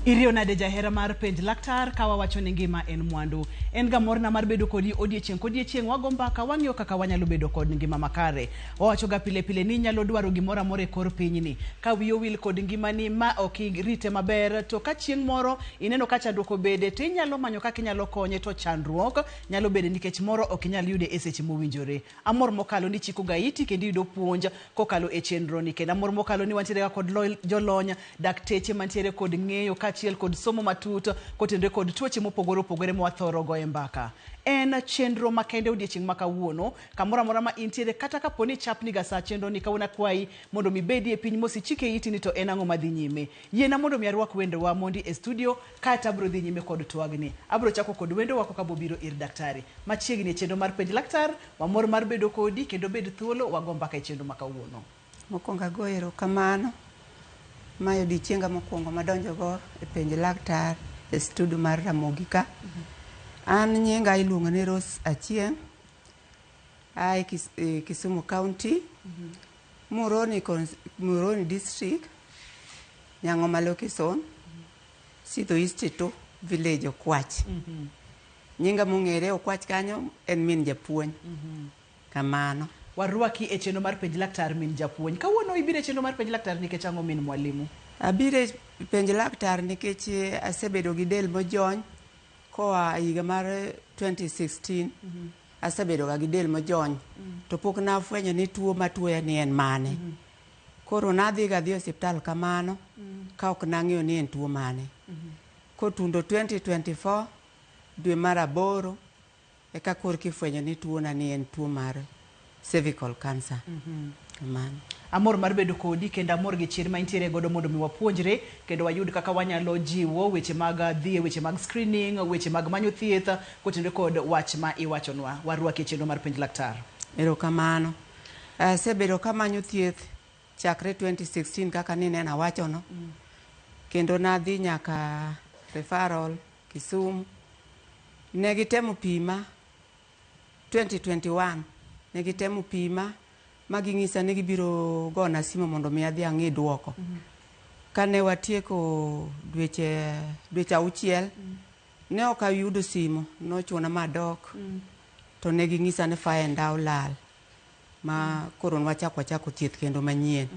Iriyo nade jahera mar penj laktar ka wawacho ni ngima en mwandu. En ga morna mar bedo kodi odiechieng' kodiechieng' wago mbaka wang'iyo kaka wanyalo bedo kod ngima makare. Wawacho ga pile pile ni inyalo dwaro gimoro amora e kor pinyni. Ka wiyi owil kod ngimani ma ok irite maber to ka chieng' moro ineno ka chandruok obede to inyalo manyo kaka inyalo konye to chandruok nyalo bede nikech moro ok inyal yude e seche mowinjore. Amor mokalo ni ichiko ga iti kendo iyudo puonj kokalo e chenro ni. Kendo amor mokalo ni wantiere ga kod jolony, dakteche mantiere kod ng'eyo kaachiel kod somo matut kotenore kod tuoche mopogore opogore ma wathoro goye mbaka. En chenro makende odiechieng' ma kawuono, kamoro amora ma intiere kata kapo ni ichapni ga sa chenro ni kawuono akwayi mondo mi ibedie e piny mos ichike iti ni to en ang'o madhi nyime. Yiena mondo mi arwak wendowa mondi e studio kaeto abiro dhi nyime kod twagni. Abiro chako kod wendowa koka bobiro ir daktari. Machiegni e chenro mar penj laktar, wamor mar bedo kodi kendo bed thuolo wago mbaka e chenro ma kawuono. Mokwongo agoyo erokamano. Mae odiochienga mokwongo madonjogo e penj laktar e studio mar Ramogi ka. An nyinga iluongo ni Rose Achieng'. Ae Kisumu County, Muhoroni, Muhoroni District, Nyang'oma Location, Sidho East 2 Village Okwach. Nyinga mong'ere Okwach kanyo en min japuonj. Kamano. Warwaki e chenro mar penj laktar min japuonj. Kawuono ibiro e chenro mar penj laktar nikech ang'o min mwalimu? Abiro e penj laktar nikech asebedo gi del mojony koa higa mar 2016. Asebedo ga gi del mojony to pok nafwenyo ni tuo matuoya ni en mane. Koro nadhi ga dhi e osiptal kamano ka ok nang'eyo ni en tuo mane. Kotundo 2024 dwe mar aboro eka korka ifwenyo ni tuona ni en tuo mar cervical cancer. Kamano. Amor mar bedo kodi kendo amor gi chir ma intiere godo mondo mi wapuonjre kendo wayud kaka wanyalo jiwo weche mag dhi e weche mag screening, weche mag manyo thieth kotenore kod wach ma iwachonwa. Warwaki e chenro mar penj laktar. Erokamano. Asebedo kamanyo thieth chakre 2016 kaka nineno awachono. Kendo nadhi nyaka referral Kisumu. Ne gitemo pima 2021 ne gitemo pima ma ging'isa ni gibiro gona simu mondo mi adhi ang'i duoko. Kane watieko dweche dweche auchiel ne ok ayudo simu nochuna madok to ne ging'isa ni faenda olal ma koro nwachako wachako thieth kendo manyien.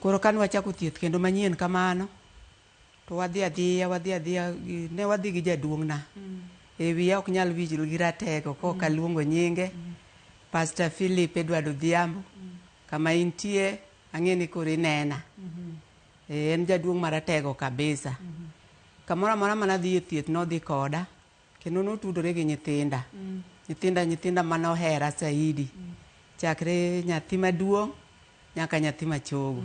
Koro kane wachako thieth kendo manyien kamano to wadhi adhiya wadhi adhiya ne wadhi gi jaduong'na e wiya ok nyal winjo gi ratego kok aluongo nyinge Pastor Philip Edward Odhiambo kama intie ang'e ni koro inena e, en jaduong' maratego kabisa kamoro amora manadhi e thieth nodhi koda kendo notudore gi nyithinda nyithinda nyithinda manohera saidi chakre nyathi maduong' nyaka nyathi machogo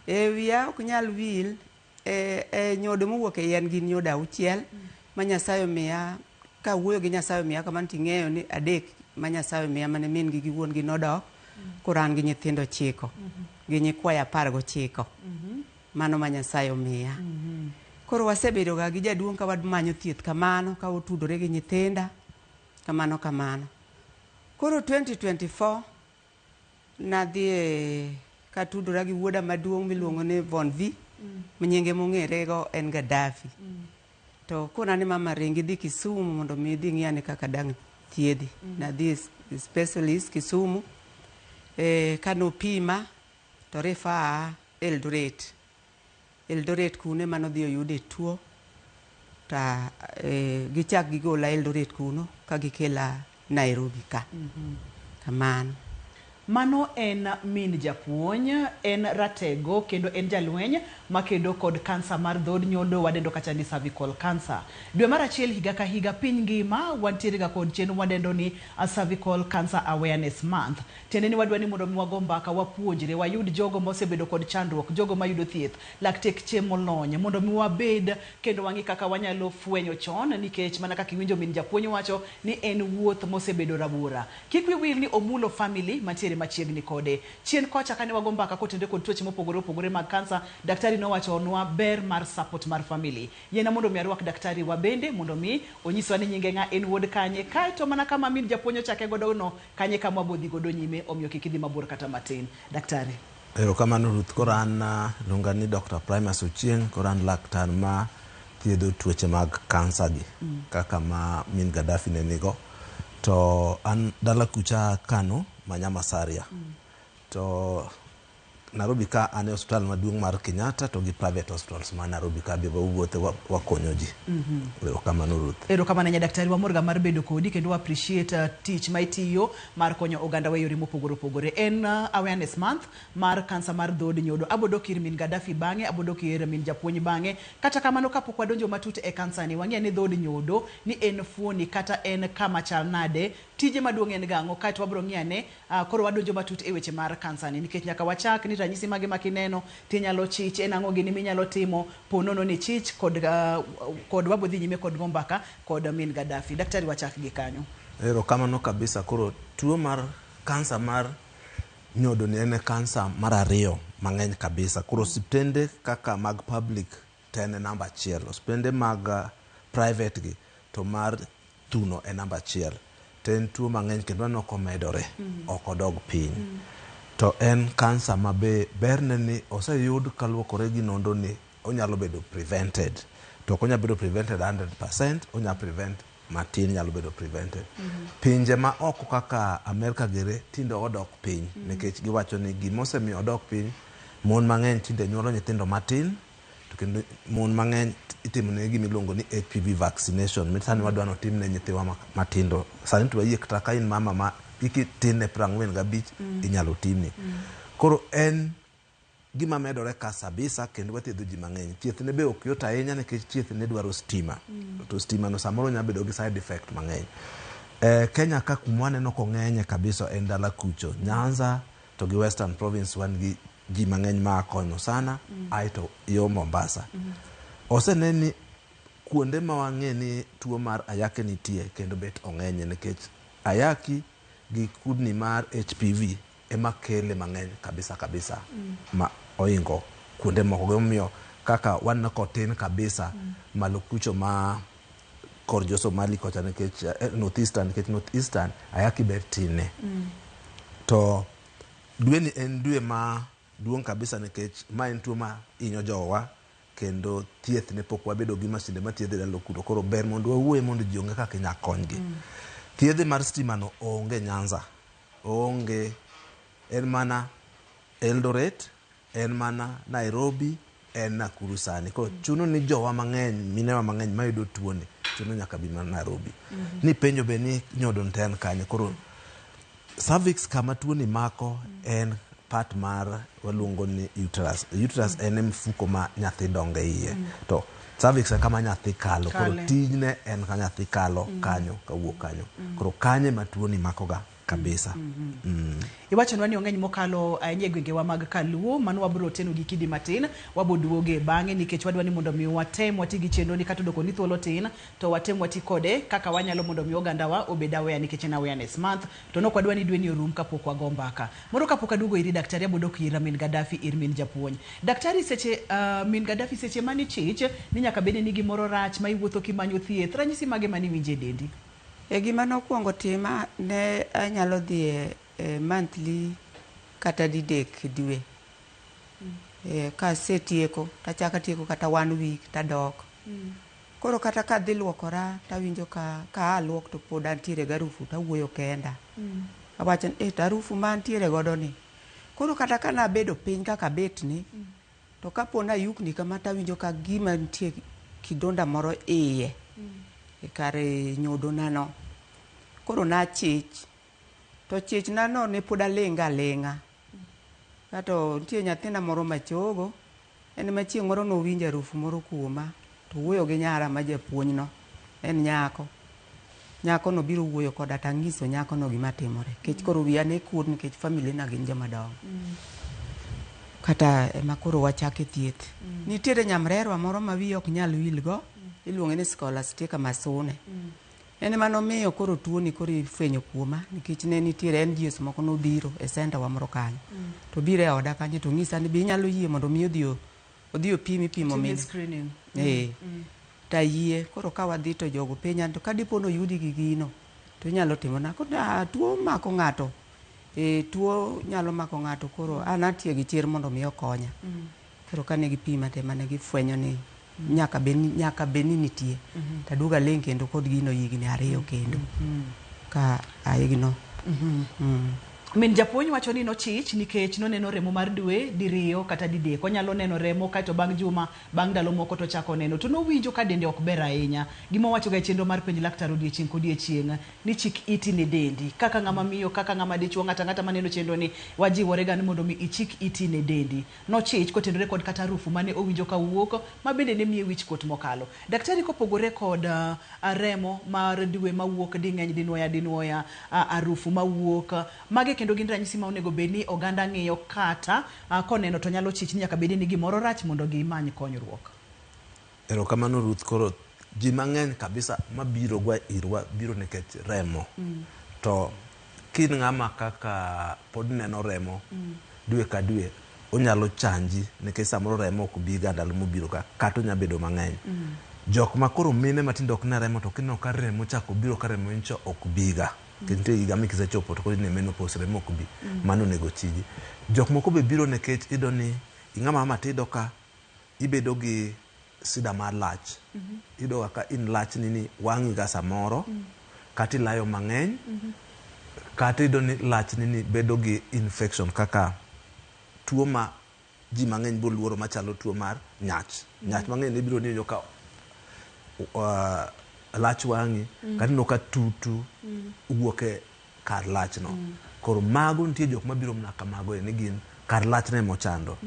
e wiya ok nyal wil e, e nyodo mowuok e yien gin nyodo auchiel ma Nyasaye omiya kawuoyo gi Nyasaye omiya kamano ting'eyo ni adek ma Nyasaye omiya mane min gi gi wuon gi nodok koro an gi nyithindo ochiko gi nyikwayo apar gochiko mano ma Nyasaye omiya koro wasebedo ga gi jaduong' ka wamanyo thieth kamano ka otudore gi nyithinda kamano kamano koro 2024 nadhi e katudora gi wuoda maduong' miluongo ni Von V ma nyinge mong'ere go en Gaddafi to kona ni mama ringi idhi Kisumu mondo mi idhi ng'i ane kaka dang' thiedhi nadhi e specialist Kisumu e, kanopima to refer Eldoret Eldoret kuno ema nodhi oyude tuo ta e, gichak gigola Eldoret kuno ka gikela Nairobi ka kamano Mano en min japuonj, en ratego kendo en jalweny makedo kod kansa mar dhod nyodo wadendo kacha ni cervical cancer. Dwe mar achiel higa ka higa piny ngima wantiere ga kod chenro mwadendo ni a cervical cancer awareness month. Tiende ni wadwa ni mondo mi wago mbaka, wapuonjre, wayud jogo mosebedo kod chandruok, jogo mayudo thieth, lakteche molony mondo mi wabed kendo wang'i kaka wanyalo fwenyo chon nikech mana kaka iwinjo min japuonj wacho ni en wuoth mosebedo rabora. Kik wi wil ni omulo family mantiere machiegni kode. Chien kocha kane wago mbaka kotenore kod tuoche mopogore opogore mag kansa, daktari nowachonwa ber mar support mar family. Yiena mondo mi arwak daktari wa bende mondo mi onyiswa ni nyinge ng'a, en wuod kanye, kaeto mana kama min japuonj ochake godo no, kanye kama wabodhi godo nyime, omiyo kik idhi mabor kata matin. Daktari. Erokamano Ruth. Koro an luonga ni Dr. Primus Ochieng', koro an laktar ma thiedho tuoche mag kansa gi kaka ma min Gaddafi ne nigo. To an dala kucha Kano ma Nyamasaria. To Nairobi ka an e osiptal maduong' mar Kenyatta to gi private hospitals ma Nairobi ka be wawuothe wakonyo ji. Erokamano Ruth. Erokamano ahinya daktari, wamor ga mar bedo kodi kendo wa appreciate tich ma itiyo mar konyo oganda wa e yore mopogore opogore. En awareness month mar kansa mar dhod nyodo. Abo dok ir min Gaddafi bang'e, abo dok ir min japuonj bang'e. Kata kamano kapok wadonjo matut e kansa ni, wang'e ni dhod nyodo ni en fuoni kata en kama chal nade, tije maduong' en gang'o, kaeto wabro ng'iyo ane koro wadonjo matut e weche mar kansa ni nikech nyaka wachak ni ranyisi mage ma kineno tinyalo chich, en ang'o gini minyalo timo po nono ni chich kod, kod wabo dhi nyime kod go mbaka kod min Gaddafi. Daktari wachak gi kanyo. Erokamano kabisa. Koro tuo mar kansa mar nyodo ni en kansa mar ariyo mang'eny kabisa. Koro osiptende kaka mag public to en e namba achiel. Osiptende mag private gi to mar thuno e namba achiel. To en tuo mang'eny kendo aneno komedore, ok odog piny. To en kansa ma be berne ni oseyud kaluokore gi nonro ni onyalo bedo prevented. To ok onyal bedo prevented 100%, onya prevent matin nyalo bedo prevented. Pinje ma oko kaka Amerka gire tinde odok piny nikech giwacho ni gimosemiyo odok piny, mon mang'eny tinde nyuolo nyithindo matin to kendo mon mang'eny itimo ne gima iluongo ni HPV vaccination mi sani wadwa ni otim ne nyithiwa matindo. Sani to wayie kata ka in mama ma hiki tin ne 45 inyalo timni. Koro en gima medore ka kabisa kendo wathiedho ji mang'eny. Thieth ne be ok yot ahinya nikech thieth ne dwaro stima. To stima no samoro nyalo bedo gi side effect mang'eny. Kenya ka kuma waneno kong'enye kabisa en dala kucho. Nyanza to gi Western Province wan gi ji mang'eny ma konyo sana aeto yo Mombasa. Osene ni kuonde ma wang'e ni tuo mar ayaki nitie kendo bet ong'enye nikech ayaki gi kudni mar HPV ema kele mang'eny kabisa kabisa ma oingo kuonde moko. Gimomiyo kaka waneno kotin kabisa malo kucho ma kor jo Somali kocha nikech North Eastern, nikech North Eastern ayaki ber tine. To dweni en dwe ma duong' kabisa nikech ma en tuo ma hinyo jowa kendo thieth ne pok wabedo gi masinde mathiedhe ndalo kuno. Koro ber mondo wawuoye mondo ji ong'e kaka inyalo konygi. Thiedhe mar stima no onge Nyanza, onge, en mana Eldoret, en mana Nairobi, en Nakuru sani. Koro chuno ni jowa mang'eny, minewa mang'eny mayudo tuo ni chuno nyaka bi mana Nairobi. Ni penjo be ni nyodo to en kanye. Koro cervix kama tuo ni mako en part mar waluongo ni uterus. Uterus en mfuko ma nyathi dongo e iye. To cervix e kama nyathi kalo. Koro tijne en ka nyathi kalo kanyo kawuok kanyo. Koro kanyo ema tuo ni makoga kabisa. Iwachonwa ni ong'eny mokalo ahinya e gwengewa mag Kaluo, mano wabro teno gi kidi matin, wabo duoge bang'e nikech wadwa ni mondo mi watem wati gi chenro ni kata odoko ni thuolo tin, to watem wati kode kaka wanyalo mondo mi ogandawa obed aware nikech en awareness month, to nok wadwa ni dwe ni orum kapok wago mbaka. Moro kapok aduogo iri daktari, abo dok ir min Gaddafi ir min japuonj. Daktari seche, min Gaddafi seche mani chich ni nyaka bed ni gimoro rach ma iwuotho kimanyo thieth, ranyisi mage mani winje e dendi? E gima nokwongo tima ne anyalo dhi e monthly kata didek dwe. Kasetieko tachako atieko kata 1 week tadok. Koro kata kadhi luokora tawinjo ka aa luok to pod antiere gi harufu tawuoyo kenda. Awacho ni to harufu ma antiere godo ni. Koro kata ka nabedo piny kaka abet ni, to kapo ni ayukni kama tawinjo ka gima nitie kidonda moro iye. E kar nyodona no. Koro nachich. To chich na no ne pod aling' aling'a. Kato nitie nyathina moro machogo, en ema chieng' moro nowinjo harufu moro kuoma, to owuoyo gi nyara ma japuonj no, en nyako. Nyako no biro wuoyo koda tang'iso nyako no gima timore. Nikech koro wiya ne kuot nikech family na gin joma dongo. Kata ema koro wachake thieth. Nitiere nyamrerwa moro ma wiya ok nyal wil go, iluonge ni Scholastica Masune. En ema nomiyo koro tuo ni koro ifwenyo kuoma nikech ne nitiere NGOs moko nobiro e center wa moro kanyo. To biro e oda kanyo to ng'isa ni be inyalo yie mondo mi odhi opim ipimo min. Screening. Tayie koro ka wadhi to jogo penja to ka dipo ni oyudi gi gino to inyalo timo na. Koro tuo mako ng'ato E, tuo nyalo mako ng'ato koro an atiyo gi chir mondo mi okonya. Koro kane gipima te mane gifwenyo ni nyaka bed ni nitie. Taduogo aling' kendo kod gino higni 2 kendo. Ka aigno. Min japuonj wacho ni nochich nikech noneno remo mar dwe diriyo kata didek. Onyalo neno remo kaeto bang' juma, bang' ndalo moko to ochako neno. To nowinjo ka dende ok ber ahinya. Gima wawachoga e chenro mar penj laktar odiechieng' kodiechieng' ni chik iti ne dendi. Kaka ng'ama miyo, kaka ng'ama dichuo, ng'ato ang'ata maneno chenro ni wajiwore ga ni mondo mi ichik iti ne dendi. Nochich kotenore kod kata harufu mane owinjo kawuok ma bende ne miye wich kuot mokalo. Daktari kopogore kod remo mar dwe mawuok ding'eny dinuoya dinuoya, harufu mawuok, mage kendo gin ranyisi ma onego bed ni oganda ng'iyo kata koneno to nyalo chich ni nyaka bed ni gimoro rach mondo gimany konyruok. Erokamano Ruth. Koro ji mang'eny kabisa mabiro gwa irwa biro nikech remo. To kin ng'ama kaka pod neno remo dwe ka dwe, onyalo chanji nikech samoro remo ok bi ga ndalo mobiro ka, kata onya bedo mang'eny. Jok ma koro mine matindo ok ne remo to kineno ka remo chako biro ka remo nyicho ok biga. Nikech nitie higa mikisechopo to koro in e menopause remo ok bi. Mano onego chiji. Jok moko be biro nikech iyudo ni ing'ama mama tiyudo ka ibedo gi sida mar lach. Iyudo ka in lachni ni wang'i ga samoro, kata ilayo mang'eny, kata iyudo ni lachni ni bedo gi infection kaka tuo ma ji mang'eny boluoro machalo tuo mar nyach. Nyach mang'eny ibiro ni ka lach wang'i, kata ineno ka tutu wuok e kar lachno. Koro mago nitie jok mabiro mana kamago ni gin kar lachno ema ochando.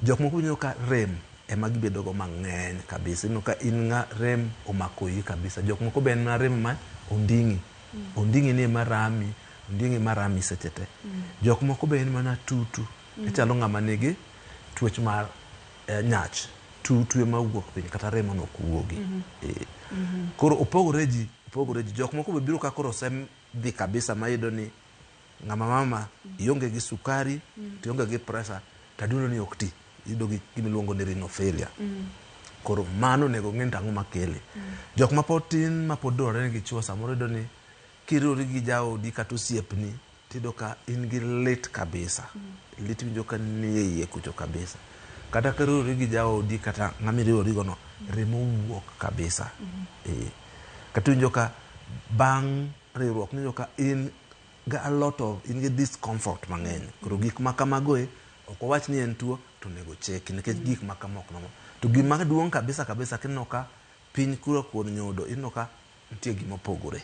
Jok moko ineno ka rem ema gibedo go mang'eny kabisa. Ineno ka in ng'a rem omako iyi kabisa. Jok moko be en mana rem ma onding'i. Onding'i ni ema rami, onding'i ema rami seche te. Jok moko be en mana tutu. Ichalo ng'ama nigi tuoch mar nyach. Tutu ema wuok piny kata remo no ok wuogi. Koro opogore ji, opogore ji. Jok moko be biro ka koro osedhi kabisa ma iyudo ni ng'ama mama ionge gi sukari, to ionge gi pressure, to adundo ni ok ti. Iyudo gi gima iluongo ni renal failure. Koro mano onego ng'e ni to ang'o makele. Jok ma pod tin ma pod dwarore ni gichuo samoro iyudo ni kiriwori gi jaodi kata osiepni tiyudo ka in gi lit kabisa. Lit iwinjo ka nie iye kucho kabisa. Kata kiriwori gi jaodi kata ng'ama iriwori go no, remo wuok kabisa. Kata iwinjo ka bang' riwruok iwinjo ka in ga a lot of in gi discomfort mang'eny. Koro gik ma kamago e ok wawach ni en tuo to onego cheki nikech gik ma kama ok normal. To gima duong' kabisa kabisa kineno ka piny kuro kuon nyodo ineno ka nitie gima opogore.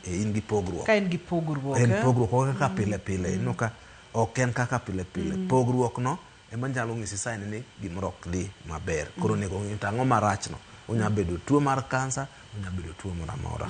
In gi pogruok. Ka en gi pogruok. En pogruok ok kaka pile pile. Ineno ka ok en kaka pile pile. Pogruok no ema nyalo nyisi sign ni gimoro ok dhi maber. Koro onego ng'i to ang'o marach no. Onya bedo tuo mar kansa, onya bedo tuo moro amora.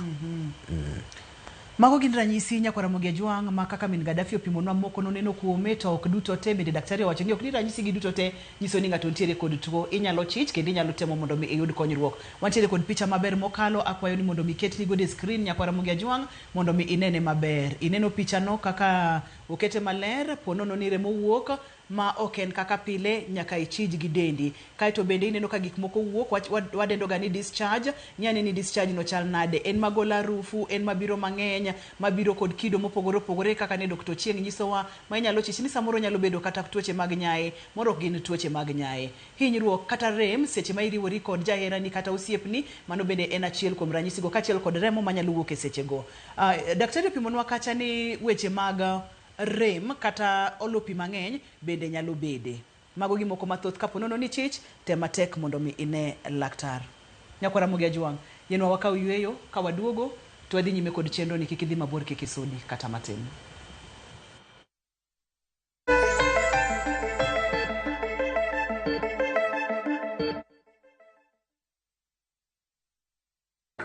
Mago gin ranyisi nyakwar Ramogi Ajwang' ma kaka min Gaddafi opimonwa moko noneno kuome to ok duto te bende daktari owacho ni ok ni ranyisi gi duto te nyiso ni ng'ato nitiere kod tuo. Inyalo chich kendo inyalo temo mondo mi iyud konyruok. Wantiere kod picha maber mokalo, akwayo ni mondo mi ketni godo e screen nyakwar Ramogi Ajwang' mondo mi inene maber. Ineno picha no kaka okete maler, po nono ni remo wuok ma ok en kaka pile nyaka ichij gi dendi. Kaeto bende ineno ka gik moko wuok, wadendo ga ni discharge. Ng'iyane ni discharge no chal nade, en magolo harufu, en mabiro mang'eny, mabiro kod kido mopogore opogore kaka ne Dr. Ochieng' nyisowa, ma inyalo chich ni samoro nyalo bedo kata tuoche mag nyaye, moro ok gin tuoche mag nyaye. Hinyruok kata rem seche ma iriwori kod jaherani kata osiepni, mano bende en achiel kuom ranyisigo kaachiel kod remo manyalo wuok e sechego. Daktari opimonwa kacha ni weche mag rem kata olo pi mang'eny bende nyalo bede. Mago gimoko mathoth kapo nono ni chich, tem matek mondo mi ine laktar. Nyakwar Ramogi Ajwang', yienwa wakaw yueyo, ka waduogo to wadhi nyime kod chenro ni kik idhi mabor kik isudi kata matin.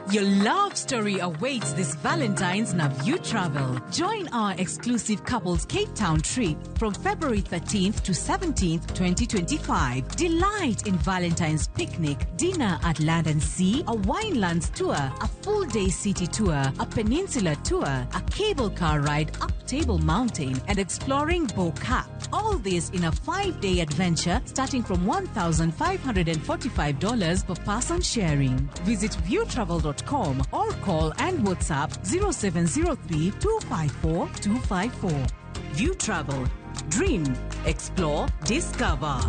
Your love story awaits this Valentine's Naview Travel. Join our exclusive couples Cape Town trip from February 13th to 17th, 2025. Delight in Valentine's picnic, dinner at Land and Sea, a winelands tour, a full-day city tour, a peninsula tour, a cable car ride up Table Mountain, and exploring Bo-Kaap. All this in a 5-day adventure starting from $1,545 per person sharing. Visit viewtravel.com or call and WhatsApp 0703 254 254. View Travel. Dream, explore, discover.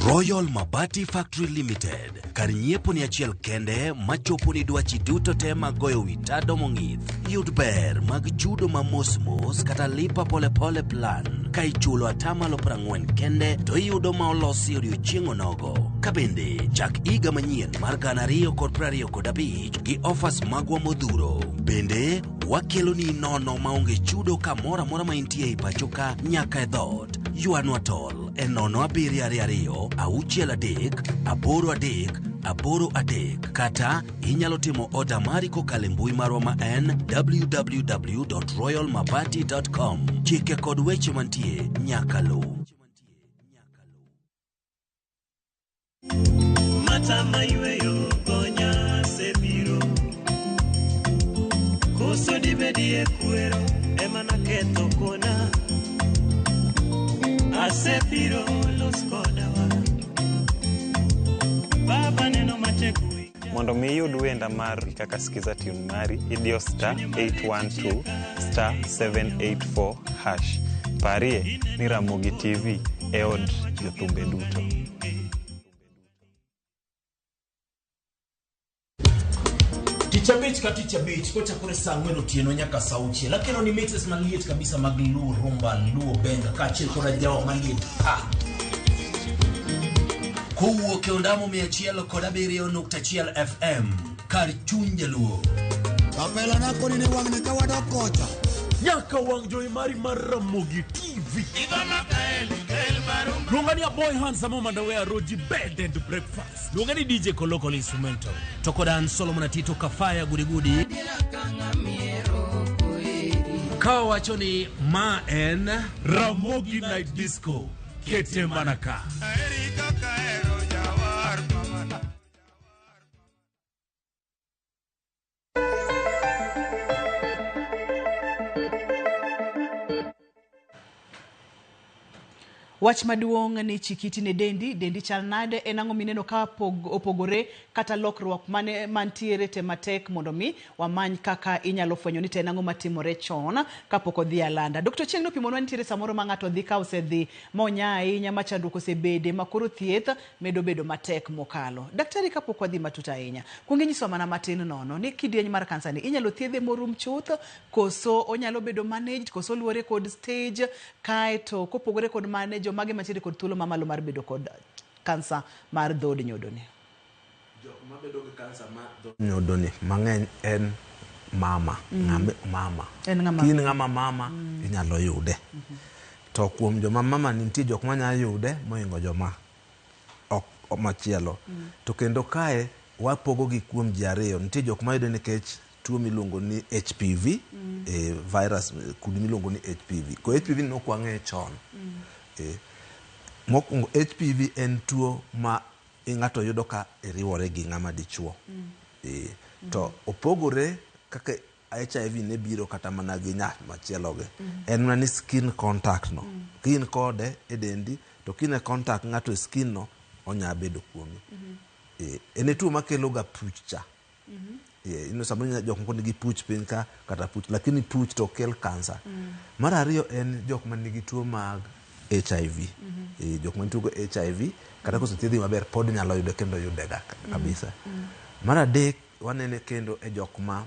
Royal Mabati Factory Limited kar nyiepo ni achiel kende machopo ni dwachi duto te mag goyo wi tado mong'ith. Yud ber mag chudo ma mos mos kata lipa polepole plan ka ichulo atamalo 40 kende to iyudo ma olosi odiochieng' onogo. Ka bende chak higa manyien mar 2025 gi offers magwa modhuro. Bende wakeloni nono maonge chudo kamoro amora ma intie ei pacho ka nyaka e dhoot. Ywanwa tol e 0722 63 83 83 kata inyalo timo oda mari kokalo e mbui marwa ma en www.royalmabati.com. Chike kod weche mantie nyaka luw. Mata mayweyo gonya asebiro Koso dibedie kwero ema naketho kona Asebiro los kodawa Baba neno matek winja Mondo mi iyud wenda mar kaka Skiza tune mari, idiyo star 812 star 784 hash. Parie ni Ramogi TV e od jothumbe duto. Tich abich ka tich abich kochakore saa ang'wen otieno nyaka saa auchiel akelo ni mixes maliet kabisa mag Luo Rumba, Luo Benga kaachiel kod ajawa maliet pa. Kowuok e ondamo 107.1 FM kar chuny jaluo. Kapela nakoni ni wang'ni ka wadok kocha. Nyaka wang' jowi mari mar Ramogi TV. Luonga ni Aboy Handsome Mandawe Roji Bed and Breakfast. Luonga ni DJ Kolokol Instrumental. To kod an Solomon Atito Kafaya Gudigudi. Ka wacho ni ma en Ramogi Night Disco. Kete mana ka. Wach maduong' ni chikiti ne dendi, dendi chal nade, en ang'o mineno ka opogore kata lokruok mane mantiere te matek mondo mi wamany kaka inyalo fwenyo ni to en ang'o matimore chon kapok odhi alanda. Dr. Chieng' nopimonwa nitiere samoro ma ng'ato dhi ka osedhi ma onya ahinya ma chandruok osebede ma koro thieth medo bedo matek mokalo. Daktari kapok wadhi matut ahinya, kuong inyiswa mana matin nono ni kidieny mar kansa ni inyalo thiedhe morum chuth koso onyalo bedo managed koso luwore kod stage kaeto kopogore kod mane jomage mantiere kod thuolo mamalo mar bedo kod kansa mar dhood nyodoni. Jok mabedo gi kansa mar dhood nyodoni mang'eny en mama. Mama. En ng'ama Kin ng'ama mama inyalo yude. To kuom joma mama nitie jok manyalo yude mohingo joma ok machielo. To kendo kae wapogo gi kuom ji ariyo. Nitie jok mayude nikech tuo miluongo ni HPV, virus kudni miluongo ni HPV. Ko HPV ne ok wang'eye chon. Mokwongo HPV en tuo ma ng'ato yudo ka iriwore gi ng'ama dichuo. To opogore kaka HIV ne biro kata mana gi nyath machielo gi. En mana ni skin contact no. Ka in kode e dendi to ka in e contact ng'ato e skin no onya bedo kuomi. En e tuo makelo ga puch cha. Ino samoro jok moko nigi puch piny ka kata puch, lakini puch to kel kansa. Mar ariyo en jok manigi tuo mag HIV. Jok manigi tuo HIV kata kosethiedhgi maber pod nyalo yude kendo yude ga kabisa. Mar adek wanene kendo e jok ma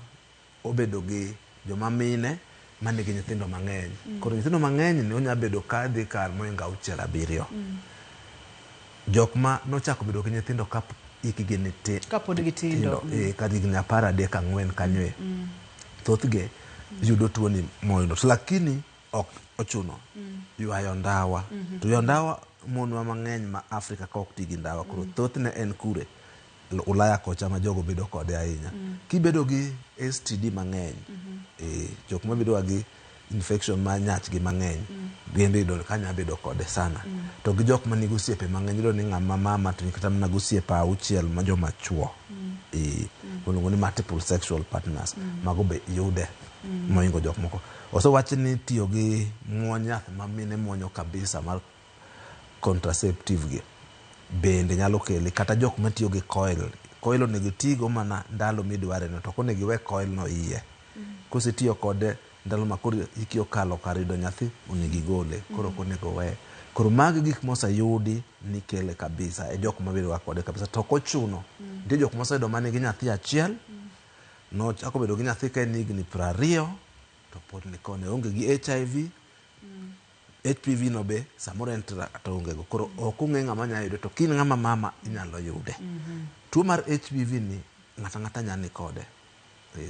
obedo gi joma mine manigi nyithindo mang'eny. Koro nyithindo mang'eny ni onya bedo ka dhi kar mohingo 6 7. Jok ma nochako bedo gi nyithindo ka hikgi ni tin Kapod gitindo. Ka higni 13 4 kanyo thothgi yudo tuo ni moyudo. To lakini ok ochuno ywayo ndawa. To ywayo ndawa monwa mang'eny ma Afrika ka ok ti gi ndawa. Koro thothne en kure Ulaya kocha ma jogo bedo kode ahinya. Kibedo gi STD mang'eny, jok mabedo gi infection ma nyachgi mang'eny, bende iyudo ka nya bedo kode sana. To gi jok manigi osiepe mang'eny, iyudo ni ng'ama mama to kata mana gi osiepe 6 ma joma chuo. Iluongo ni multiple sexual partners. Mago be yude mohingo jok moko. Osewach ni tiyo gi muony yath ma mine muonyo kabisa mar contraceptive gi bende nyalo kele kata jok matiyo gi coil. Coil onego itigo mana ndalo midware no to ok onego iwe coil no iye. Kosetiyo kode ndalo ma koro hiki okalo kar yudo nyathi, onego igole. Koro ok onego weye. Koro magi gik moseyudi ni kele kabisa e jok mabedo ga kode kabisa. To ok ochuno. Nitie jok moseyudo manigi nyathi achiel, nochako bedo gi nyathi ka en higni 20 to pod ni kone onge gi HIV, HPV no be samoro en to onge go. Koro ok ong'e ng'ama nyalo yude to kin ng'ama mama inyalo yude. Tuo mar HPV ni ng'ato ang'ata nyalo ni kode.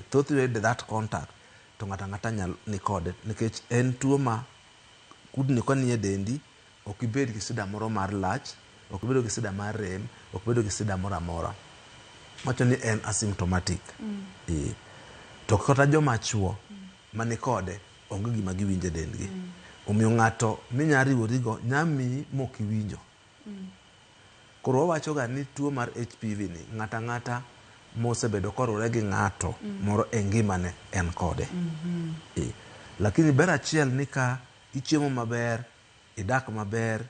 Thoth yude that contact to ng'ato ang'ata nyalo ni kode nikech en tuo ma kudni ka nie dendi ok ibed gi shida moro mar lach, ok ibedo gi shida mar rem, ok ibedo gi shida moro amora. Wacho ni en asymptomatic. To kata joma chuo mani kode onge gima giwinjo e dendgi. Omiyo ng'ato minya riworigo nya miyi mok iwinjo. Koro wawacho ga ni tuo mar HPV ni ng'ata ang'ata mosebedo koriwore gi ng'ato moro e ngimane en kode. Lakini ber achiel ni ka ichiemo maber, idak maber,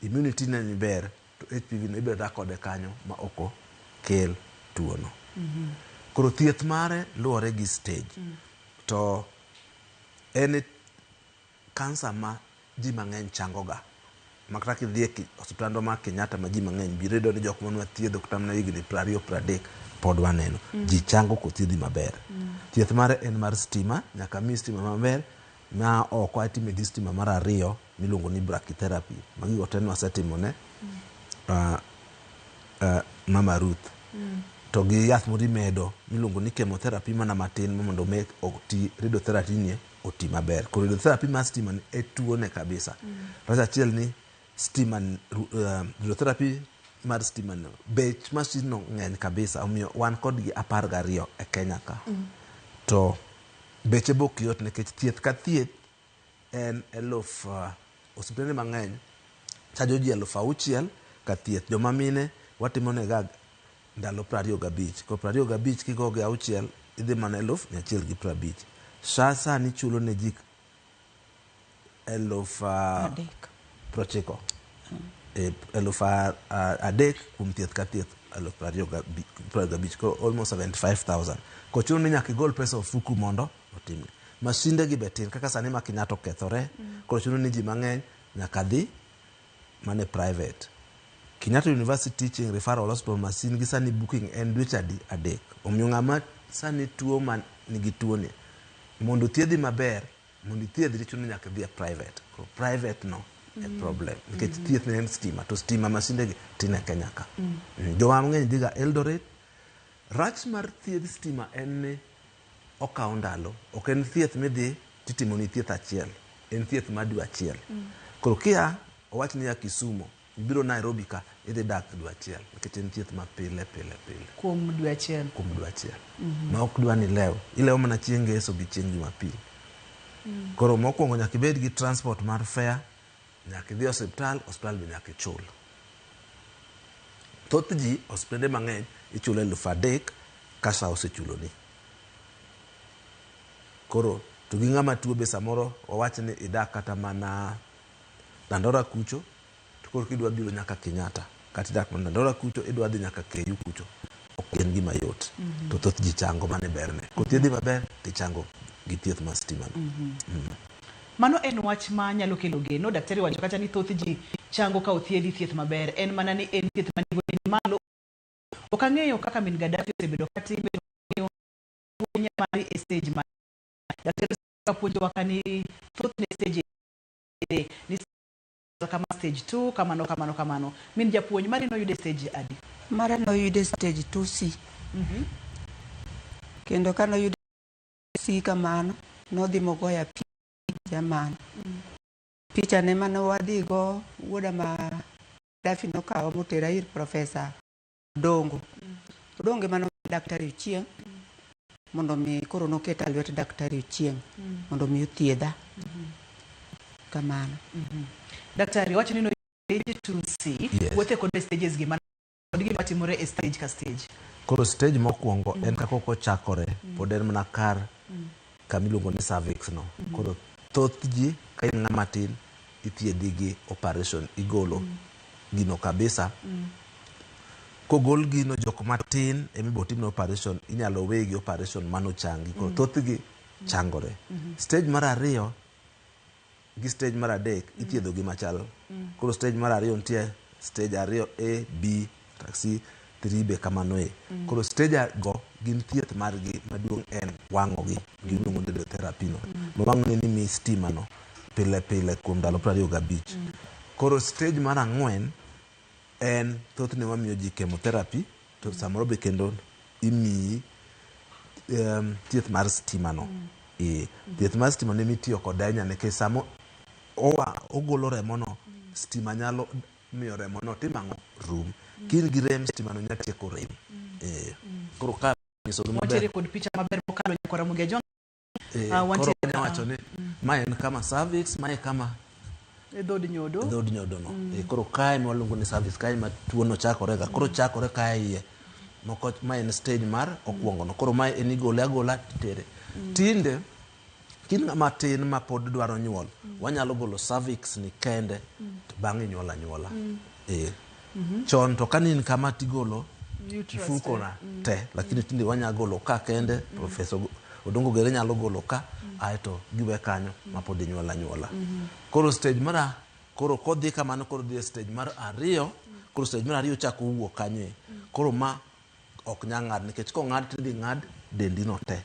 immunity ne ni ber, to HPV no ibiro dak kode kanyo ma ok okel tuo no. Koro thieth mare luwore gi stage. To en kansa ma ji mang'eny chango ga. Ma kata kidhi e osiptandwa mar Kenyatta ma ji mang'eny biro yudo ni jok mane wathiedho kata mana higni 20 30 pod waneno. Ji chango kothiedhi maber. Thieth mare en mar stima, nyaka miyi stima maber ma oko atime gi stima mar ariyo miluongo ni brachytherapy. Magi go te nwasetimo ne Mama Ruth. To gi yath moro imedo miluongo ni chemotherapy mana matin mondo make oti radiotherapy ni oti maber. Koro radiotherapy mar stima ni e tuo ne kabisa. Rach achiel ni stima radiotherapy mar stima no bech masin no ng'eny kabisa omiyo wan kodgi 12 e Kenya ka. To beche be ok yot nikech thieth ka thieth en eluf osiptende mang'eny chajo ji 6000 ka thieth. Joma mine watimo nega ndalo 25. Koro 25 kigo gi auchiel idhi mana 150,000. SHA sani chulo ne ji eluf 90. 3000 kuom thieth ka thieth 25,000 koro almost 75,000. Kochuno ni nyaka igol pesa ofuku mondo otimni. Masinde gi be tin kaka sani ma Kenyatta okethore, koro chuno ni ji mang'eny nyaka dhi mana e private. Kenyatta University Teaching Referral Hospital masin gi sani booking en dweche adi? 3. Omiyo ng'ama sani tuo ma nigi tuo ni mondo othiedhi maber, mondo ithiedhri chuno ni nyaka idhi e private. Koro private no e problem nikech thieth ne en stima to stima masinde gi tin e Kenya ka. Joma mang'eny dhi ga Eldoret. Rach mar thiedh stima en ni okawo ndalo. Ok en thieth midhi titimoni thieth achiel. En thieth mar dwe achiel. Koro kia owach ni ya Kisumo, ibiro Nairobi ka, idhi dak dwe achiel. Nikech en thieth ma pile pile pile. Kuom dwe achiel. Kuom dwe achiel. Ma ok dwa ni ilew. Ilewo mana chieng' ngeso gi chieng' Jumapil. Koro mokwongo nyaka ibed gi transport mar fare, nyaka idhi osiptal, osiptal be nyaka ichul. Thoth ji osiptende mang'eny ichulo 3000 ka SHA osechuloni. Koro to gi ng'ama tuo be samoro wawach ni idak kata mana Dandora kucho, to koro kidwa biro nyaka Kenyatta, kata idak mana Dandora kucho, idwa dhi nyaka KU kucho, ok en gima yot. To thoth ji chango, mano e berne. Kothiedhi maber, tichango gi thieth mar stima no. Mano en wach ma nyalo kelo geno. Daktari wacho kata ni thoth ji chango ka othiedhi thieth maber. En mana ni en thieth ma nengone ni malo. Ok ang'eyo kaka min Gaddafi osebedo katime to ang'eyo puonj mari e stage ma daktari puonjowa ka ni thothne stage ni kama stage 2 kamano kamano kamano. Min japuonj mari noyude stage adi? Mara noyude stage 2C. Kendo ka noyude C kamano, nodhi mogoya picha mano. Picha ne mane wadhi go wuoda ma Dafi nokawa motera ir Profesa Odongo. Odongo ema nomiyo Daktari Ochieng' mondo mi koro noketa e lwet Daktari Ochieng' mondo mi othiedha. Kamano. Daktari wacho ni noyude stage 2C. Yes. Wuothe kod stages gi mana kod gima timore e stage ka stage. Koro stage mokwongo en kaka ochakore, pod en mana kar kama iluongo ni cervix no. Koro thoth ji ka in ng'ama tin ithiedhi gi operation, igolo gino kabisa. Kogol gino jok matin ema ibo timne operation, inyalo wegi operation mano changi. Koro thothgi changore. Stage mar ariyo gi stage mar adek ithiedho gi machal. Koro stage mar ariyo nitie stage ariyo A, B, C, 3 be kamano e. Koro stage go gin thieth margi maduong' en wang'ogi giluongo ni radiotherapy no. Ma wang'one ni mi stima no pile pile kuom ndalo 25. Koro stage mar ang'wen en thothne wamiyo ji chemotherapy to samoro be kendo imiyi thieth mar stima no. Thieth mar stima no emitiyo kode ahinya nikech samo ogolo remo no, stima nyalo miyo remo no timo ang'o? Rum. Ka in gi rem, stima no nyalo tieko rem. Koro ka nyisogi maber. Wantiere kod picha maber mokalo nyakwa Ramogi Ajwang'. Koro Wantiere wanya wacho ni mae en kama cervix, mae kama e dhod nyodo. Dhod nyodo no. Koro kae ma waluongo ni cervix, kae ma tuo no chakore ga. Koro chakore kae iye. Moko mae en stage mar okwongo no. Koro mae en igole agola titere. Tinde kin ng'ama tin ma pod dwaro nyuol, wanyalo golo cervix ni kende to bang'e inyuol anyuola. Chon to ka in kama tigolo mfuko na te, lakini tinde wanya golo ka kende, Professor Odongo Gere nyalo golo ka, aeto giwe kanyo ma pod inyuol anyuola. Koro stage mar koro kodhi kamano koro dhi e stage mar ariyo, koro stage mar ariyo chako wuok kanyo e. Koro ma ok nyal ng'ad nikech kong'ad to idhi ng'ad dendi no te.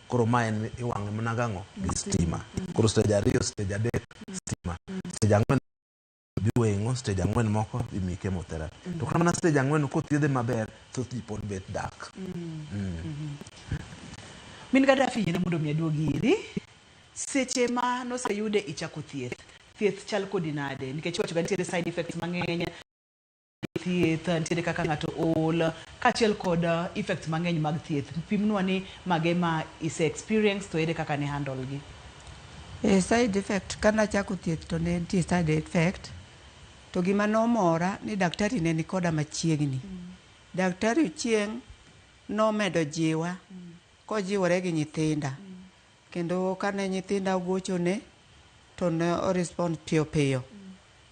Koro ma en iwang'e mana gang'o? Gi stima. Koro stage ariyo, stage adek, stima. Stage ang'wen biweng'o, stage ang'wen moko imiyi chemotherapy. To kata mana stage ang'wen kothiedhe maber, thoth ji pod bet dak. Min Gaddafi yiene mondo mi aduogi iri. Seche ma noseyude ichako thieth, thieth chal kodi nade? Nikech iwacho ga nitiere side effects mang'eny, thieth, nitiere kaka ng'ato ol, kaachiel kod effects mang'eny mag thieth. Pimnwa ni mage ma ise experience to ere kaka ne handle gi? Side effect kanachako thieth to ne nitie side effect to gima nomora ni daktari ne nikoda machiegni. Daktari Ochieng' nomedo jiwa kojiwore gi nyithinda. Kendo kane nyithinda ogochone to ne o respond piyo piyo.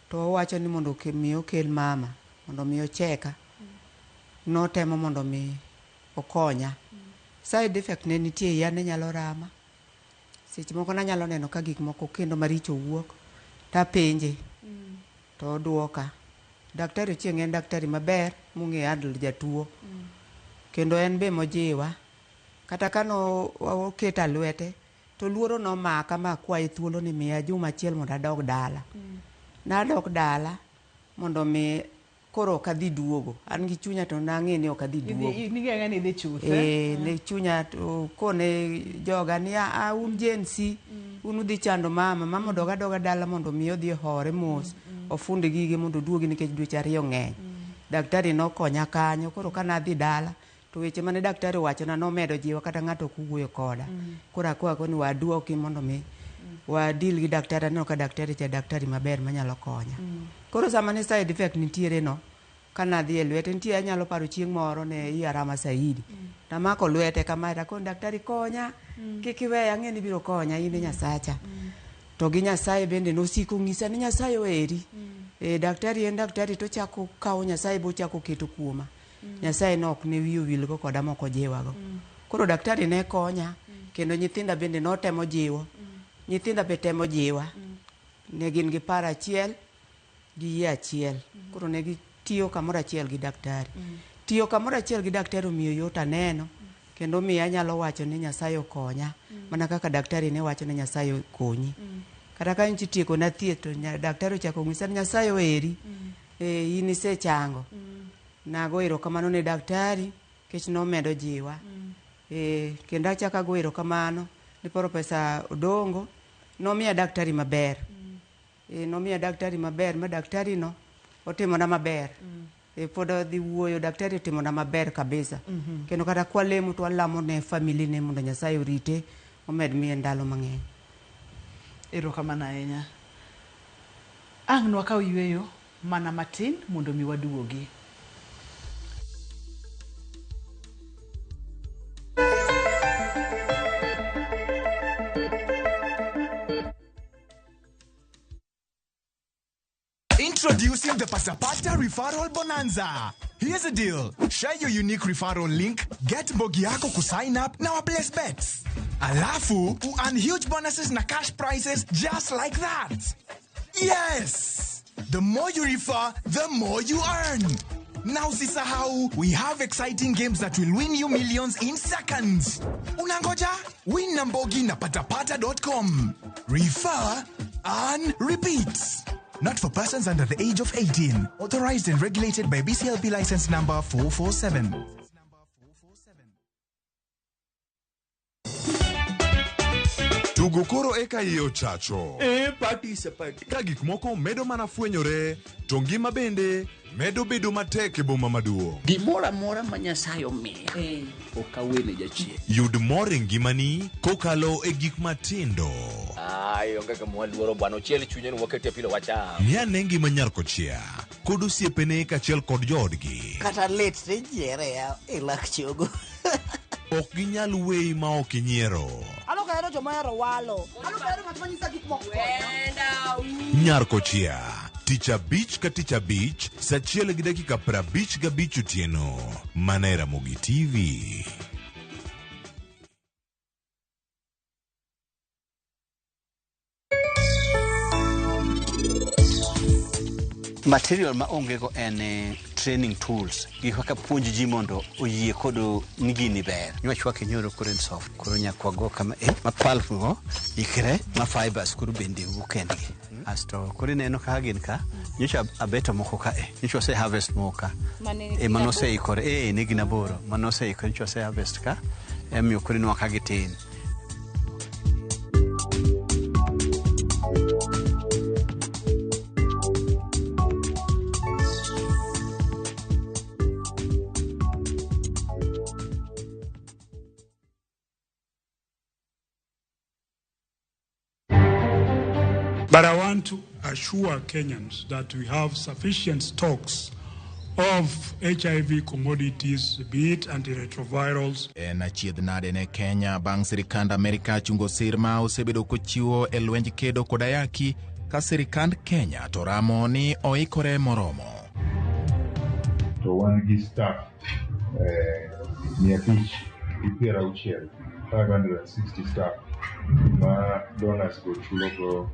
To owacho ni mondo mi okel mama mondo mi ocheka. Notemo mondo mi okonya. Side effect ne nitie iya ne nyalo rama. Seche moko nanyalo neno ka gik moko kendo maricho wuok tapenje to oduoka. Daktari Ochieng' en daktari maber mong'eyo handle jatuo. Kendo en be mojiwa. Kata ka no oketa lwete to luoro nomaka ma akwaye thuolo ni miya juma achiel mondo adog dala. Nadok dala mondo mi koro ok adhi duogo. An gi chunya to nang'e ni ok adhi duogo. Ning'e ni idhi chuth. Ne chunya to kone joga ni a un Gen Z, un udhi chando mama, mama odog adoga dala mondo mi odhi ohore mos, ofund gige mondo oduogi nikech dweche ariyo ng'eny. Daktari nokonya kanyo, koro kanadhi dala to weche mane daktari owachona nomedo jiwa kata ng'ato ok owuoyo koda. Koro akwayo ni waduoki mondo mi wa deal gi daktari, aneno ka daktari cha daktari maber manyalo konya. Koro sama ne side effect nitiere no, kanadhi e lwete nitie anyalo paro chieng' moro ne iya rama saidi. Tamako lwete kamae takoni daktari konya, kik iweya ang'e ni ibiro konya in e Nyasacha. To gi Nyasaye bende nosiko ng'isa ni Nyasaye oheri. Daktari en daktari tochako kawo Nyasaye bochako keto kuoma. Nyasaye no ok ne wiye owilgo koda mok ojiwago. Koro daktari ne konya, kendo nyithinda bende notemo jiwo. Nyithinda be temo jiwa. Ne gin gi paro achiel, gi yie achiel. Koro ne gitiyo kamoro achiel gi daktari. Tiyo kamoro achiel gi daktari omiyo yot aneno, kendo miyo anyalo wacho ni Nyasaye okonya, mana kaka daktari ne wacho ni Nyasaye okonyi. Kata ka nyocha itieko na thieth to daktari ochako onyisa ni Nyasaye oheri, in isechango. Nago erokamano ne daktari nikech nomedo jiwa. Kendo achako ago erokamano ni Professor Odongo nomiya daktari maber. Nomiya daktari maber ma daktari no otimona maber. Pod adhi wuoyo, daktari otimona maber kabisa. Kendo kata kwalemo to walamo ne family ne mondo Nyasaye orite, omed miye ndalo mang'eny. Erokamano ahinya. Ang' nwakaw yueyo mana matin mondo mi waduogi. Introducing the Pasapata Referral Bonanza. Here's the deal. Share your unique referral link, get mbogi yako kusign up na waplace bets. Alafu, earn huge bonuses na cash prizes just like that. Yes! The more you refer, the more you earn. Now usisahau, we have exciting games that will win you millions in seconds. Unangoja? Win na Mbogi na patapata.com. Refer, earn, repeat. Not for persons under the age of 18. Authorized and regulated by BCLP license number 447. Tugo koro eka iye ochacho. E party sapati. Ka gik moko medo mana fwenyore, to ngima bende medo bedo matek e boma maduong'. Gimoro amora ma Nyasaye omiya ok awene jachien. Yud mor e ngimani kokalo e gik matindo. Ai, onge gima waluoro bwana, ochiel chunye ni wakete pilo wacham. Ng'i ane ngima nyar kochia kod osiepene kaachiel kod joodgi. Kata lit tijiere e lak chogo. Ok ginyal weyi ma ok inyiero. An ok ahero joma ohero walo. An ok ahero ng'at ma nyisa gik moko. Nyar kochia tich abich ka tich abich saa achiel gi dakika 55 otieno mana e Ramogi TV. Material ma onge go en training tools, gik kaka puonj ji mondo oyie kod ni gini ber. Niwach wakenyoro koro en soft, koro nyaka wago kama ma pulp go ikre ma fibers koro bende wuok kendgi. Asto koro ineno kaka gin ka, nyocha abeto moko ka e, nyocha wase harvest moko ka. E manoseikore, ne gin aboro, manoseikore nyocha wase harvest ka, emiyo koro inwa ka gitin. But I want to assure Kenyans that we have sufficient stocks of HIV commodities, be it antiretrovirals. En achiedh nade ne Kenya bang' sirikand Amerika chungo sir ma osebedo kochiwo e lwenj kedo kod ayaki ka sirikand Kenya to ramo ni oikore moromo. To wan gi staff 560, 560 staff ma donors go chulogo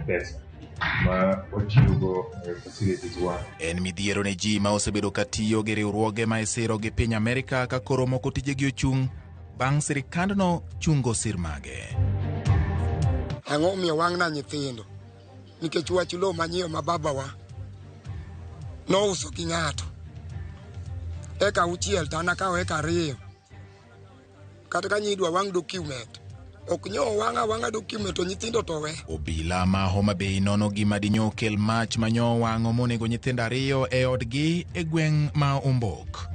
pesa ma wachiwogo facilities wa. En midhiero ne ji ma osebedo ka tiyo gi riwruoge ma isiro gi piny Amerika ka koro moko tijegi ochung' bang' sirikandno chungo sir mage. Ang'o omiyo wang'na nyithindo? Nikech wach lowo manyiewo ma babawa nouso gi ng'ato. Eka 6 to an akawo eka 2. Kata ka nyidwa wang' document. Ok nyo wang'a wang'a document to nyithindo to we. Obila ma Homa Bay nono gima dinyo kel mach manyo wang'o monego nyithindo 2 e odgi e gweng' ma Ombok.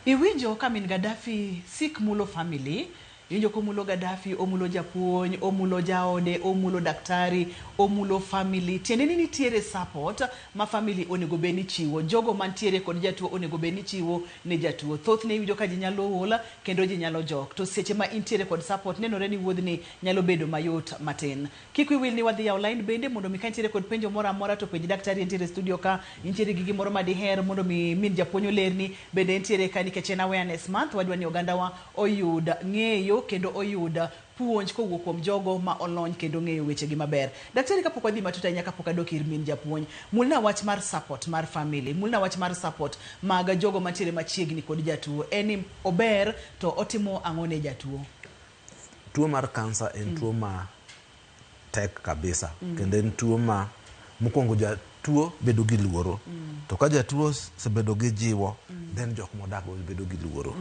Iwinjo ka min Gaddafi sik mulo family, iwinjo komulo Gaddafi, omulo japuonj, omulo jaode, omulo daktari, omulo family. Tiende ni nitiere support ma family onego bed ni chiwo. Jogo mantiere kod jatuo onego bed ni chiwo ne jatuo. Thothne iwinjo ka ji nyalo ol kendo ji nyalo jok. To seche ma intiere kod support nenore ni wuodhni nyalo bedo mayot matin. Kik wiyi wil ni wadhi yawo line bende mondo mi ka intiere kod penjo moro amora to penj daktari entiere e studio ka, intiere gi gimoro ma diher mondo mi min japuonj olerni bende entiere ka nikech en awareness month, wadwa ni ogandawa oyud ng'eyo kendo oyud puonj kowuok kuom jogo ma olony kendo ng'eyo wechegi maber. Daktari, kapok wadhi matut ahinya kapok adok ir min japuonj, mulna wach mar support mar family, mulna wach mar support mag jogo mantiere machiegni kod jatuo. En ni ober to otimo ang'o ne jatuo? Tuo mar kansa en tuo ma tek kabisa. Kendo en tuo ma mokwongo jatuo bedo gi luoro. To ka jatuo osebedo gi jiwo, then jok modak go bedo gi luoro.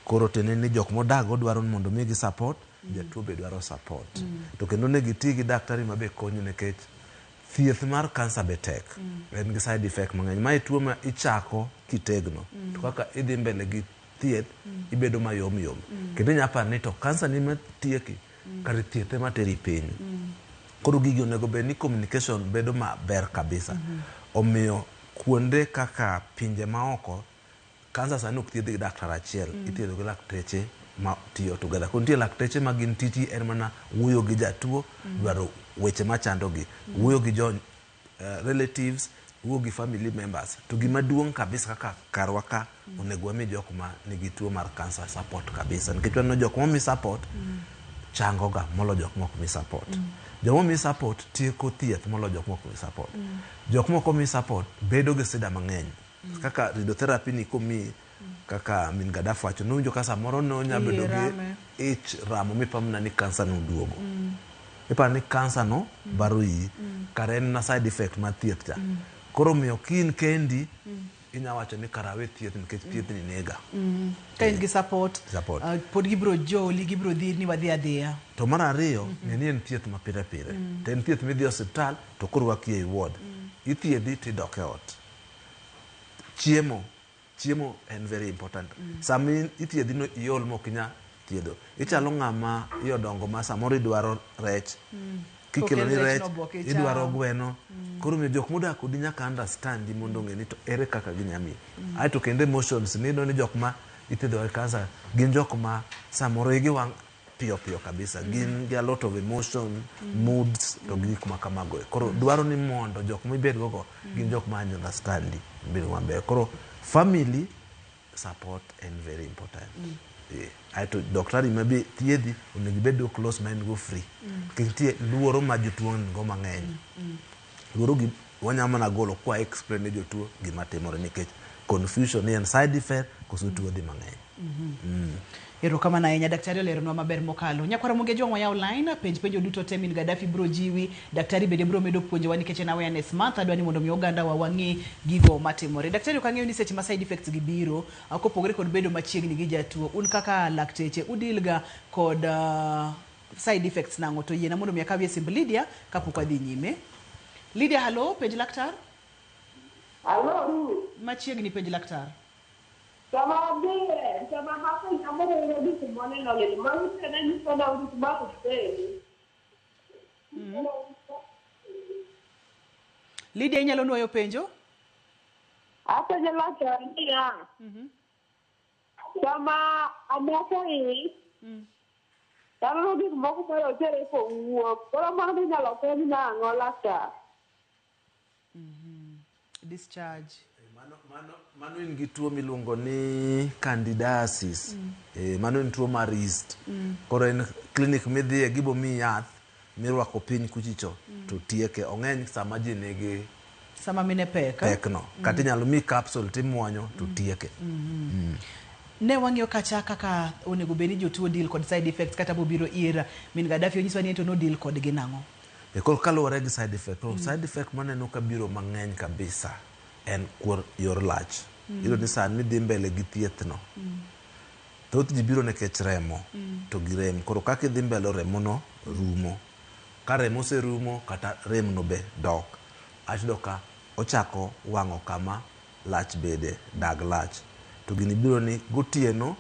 Koro tiende ni jok modak go dwaro ni mondo migi support, jatuo be dwaro support. To kendo onego iti gi daktari ma be konyi nikech thieth mar kansa be tek. En gi side effect mang'eny. Mae tuo ma ichako kitegno. To kaka idhi mbele gi thieth, ibedo mayom yom. Kendo inya paro ni to kansa ni matieki, kare thieth ema teri piny. Koro gigi onego bed ni communication bedo maber kabisa. Omiyo kuonde kaka pinje maoko, kansa sani ok thiedh gi daktar achiel, ithiedho gi lakteche ma tiyo together. Koro nitie lakteche ma gin tijgi en mana wuoyo gi jatuo, dwaro weche machandogi, wuoyo gi jo relatives, wuoyo gi family members. To gima duong' kabisa kaka karwa ka, onego wami jok ma nigi tuo mar kansa support kabisa. Nikech waneno jok momi support chango ga molo jok mok mi support. Joma omi support tieko thieth molo jok mok mi support. Jok mok omi support bedo gi sida mang'eny. Kaka radiotherapy ni komi kaka min Gaddafi wacho, nowinjo ka samoro nonya Iye bedo gi rame. ich ramo mipamna ni kansa noduogo. Iparo ni kansa no baro iyi, kare en na side effect mar thieth cha. Koro omiyo ka in kendi, inya wacho ni kara awe thieth nikech thieth ni nega. Ka in gi support, Support. Pod gibiro joli, gibiro dhiri ni wadhi adhiya. To mar ariyo, ng'e ni en thieth ma pile pile. To en thieth midhi e osiptal to korwaki ei ward. Ithiedhi tidok e ot. Chiemo, chiemo en very important. Sama ithiedhi no iol mok inya thiedho. Ichalo ng'ama iye odongo ma samoro idwaro rech. Kikelo ni Kokel rech rech, no be ok icham. idwaro gweno. Koro omiyo jok modak kodi nyaka understand mondo ong'e ni to ere kaka ginya miyi. Aeto kendo emotions ni iyudo ni jok ma ithiedho gi kansa gin jok ma samoro igi wang' piyo piyo kabisa. Gin gi a lot of emotion, moods to gi gik ma kamago. Koro dwaro ni mondo jok mibed go go gin jok ma understand bedo maber. Koro family support en very important. Aeto daktari ma be thiedhi onego ibed go close ma en go free. Nikech nitie luoro ma jotuo nigo mang'eny. Luoro gi wanya mana golo kwa explain ne jotuo gima timore nikech confusion ni en side effect koso tuo dhi mang'eny. Erokamano ahinya, daktari oleronwa maber mokalo. Nyakwara Mogeji wang' wayaw line, penj penjo duto te min Gaddafi biro jiwi, daktari bende biro medo puonjowa nikech en awareness month, adwa ni mondo mi oganda wa wang'e gigo matimore. Daktari ok ang'eyo ni seche ma side effects gi biro, kopogore kod bedo machiegni gi jatuo, un kaka lakteche udil ga kod side effects nang'o? To yiena mondo mi akawie simb Lydia kapok wadhi nyime. Lydia, hello, penj laktar. Hello, Ruth. Machiegni penj laktar. Sama adhiye, sama hapo samoro gik moneno lil, mano tena nyiso na gik ma ok ber. Lydia, inyalo nuoyo penjo? Apenjo laktar niya, sama amako ich, taneno gik moko marochere kowuok, koro mano inyalo fweny nang'o laktar? Discharge. Mano in gi tuo miluongo ni candidiasis. Mano en tuo mar yeast. Koro en clinic midhiye gibo miyi yath mirwako piny kuchicho to tieke. Ong'eny sama ji nigi Sama mine pek. pek no. Kata inyalo miyi capsule timuonyo to tieke. Ne wang'iyo kacha kaka onego bed ni jotuo deal kod side effects kata bobiro ir min Gaddafi onyiswa ni ento no deal kodgi nang'o. Koro kaluwore gi side effect, to side effect maneno ka biro mang'eny kabisa en kuor yor lach. Iyudo ni sani idhi mbele gi thieth no. Thoth ji biro nikech remo to gi rem. Koro kaka idhi mbele remo no rumo. Ka remo oserumo kata rem no be dok. Aeto iyudo ka ochako wang'o kama lach bede, dag lach. To gini biro ni gotieno